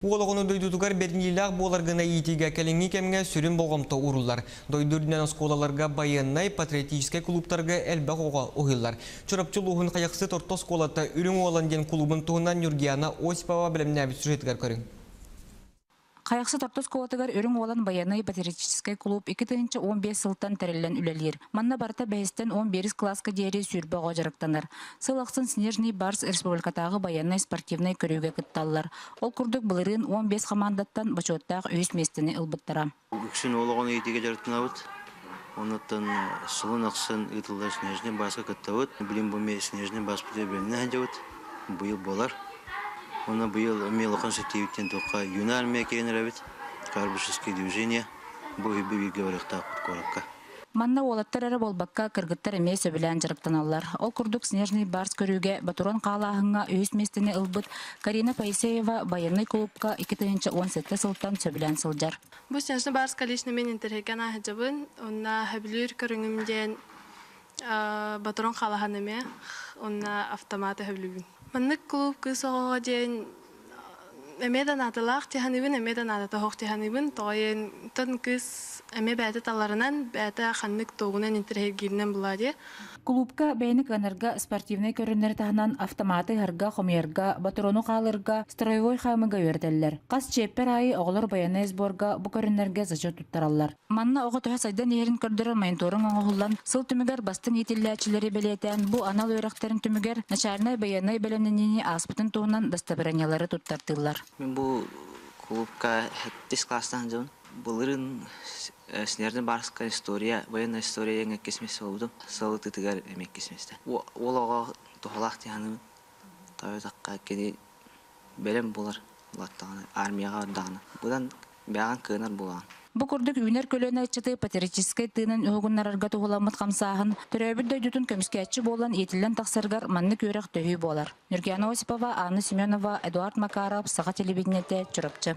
Уол оҕону дойдутугар бэриниилээх буолар гына иитиигэ кэлиҥҥи кэмҥэ сүрүн болҕомто ууруллар. Дойду үрдүнэн оскуолаларга байыаннай, патриотическай кулууптарга элбэх оҕо уһуйуллар. Чурапчы улууһун Хайахсыт орто оскуолата Үрүҥ Уолан диэн кулуубун туһунан Ньургияна Осипова бэлэмнээбит сюжетыгар көрүҥ. Хайахсыт орто оскуолатыгар Үрүҥ Уолан байыаннай-патриотическай кулууп 2015 сылтан тэриллэн үлэлиир. Манна барыта бэһистэн 11 кылааска диэри 20 оҕо дьарыктанар. Сыл ахсын Снежный барс республикатааҕы байыаннай-спортивнай көрүүгэ кытталлар. Ол курдук былырыын 15 хамаандаттан бочуоттаах үһүс миэстэни ылбыттара. Үксүн уол оҕону иитиигэ дьарыктанабыт. Онуттан сылын ахсын ыытыллар Снежный барска кыттабыт. Билим бу Снежный барспытыгар бэлэмнээн сылдьабыт. Быйыл буолар. Уонна быйыл эмиэ улахан ситиибиттэн туохха Юная армия киирэн эрэбит. Карбышевское движение. Бу үһү бииргэ барыахтаахпыт куоракка. Манна уолаттар эрэ буолбакка, кыргыттар эмиэ сөбүлээн дьарыктаналлар. Ол курдук Снежный барс көрүүгэ ботурон хаалааһыҥҥа үһүс миэстэни ылбыт Карина Поисеева байыаннай кулуупка 2017 сылтан сөбүлээн сылдьар. Бу Снежный барска лично мин интэриэһиргээн ааһыдьабын. Онно сөбүлүүр көрүҥүм диэн Батарон халаһан эмиэ уонна автомат өһөблүүбүн. Маннык клуб кыыс оҕоҕо диэн эмиэ да наадалаах тиһаныыбын, эмиэ да наадата суох тиһаныыбын. Тоҕо диэн кыыс эмиэ бэйэтэ таларынан, бэйэтэ ханнык тугунан интэриэһиргииринэн булаа диye. Кулуупка бэйэни кыанарга спортивнай көрүҥнэри таһынан автоматы ыһарга, хомуйарга, ботуруону хаалырга, строевой хаамыыга үөрэтэллэр. Хас чиэппэр аайы оҕолор байыаннай сборга бу көрүҥнэргэ зачет туттараллар. Манна оҕо төһө сайдан иһэрин көрдөрөр мониторинг оҥоһуллан, сыл түмүгэр бастыҥ иитиллээччилэри бэлиэтээн, бу анал үөрэхтэрин түмүгэр начальнай байыаннай бэлэмнэниини ааспытын туһунан дастабырыанньалары туттартыыллар. Мин бу кулуупка сэттис класстаах дьон. Былырыын Снежный Барска история, военная история диэн иккис миэстэ буолбутум. Сыл ытытыгар эмиэ иккис миэстэ. Уол оҕо туһалаах дии Тоойутахха кини бэлэм буолар улааттаҕына, армияҕа бардаҕына. Быдан бэйэҕин кыанар буолаҕын. Бу курдук үүнэр көлүөнэ ыччаты патриотическай тыынын уһугуннарарга туһуламмыт хамсааһын төрөөбүт дойдутун көмүскээччи буолан иитиллэн тахсарыгар маннык үөрэх төһүү буолар. Ньургуяна Осипова, Анна Семенова, Эдуард Макаров, Саха телевидениетэ, Чурапчы.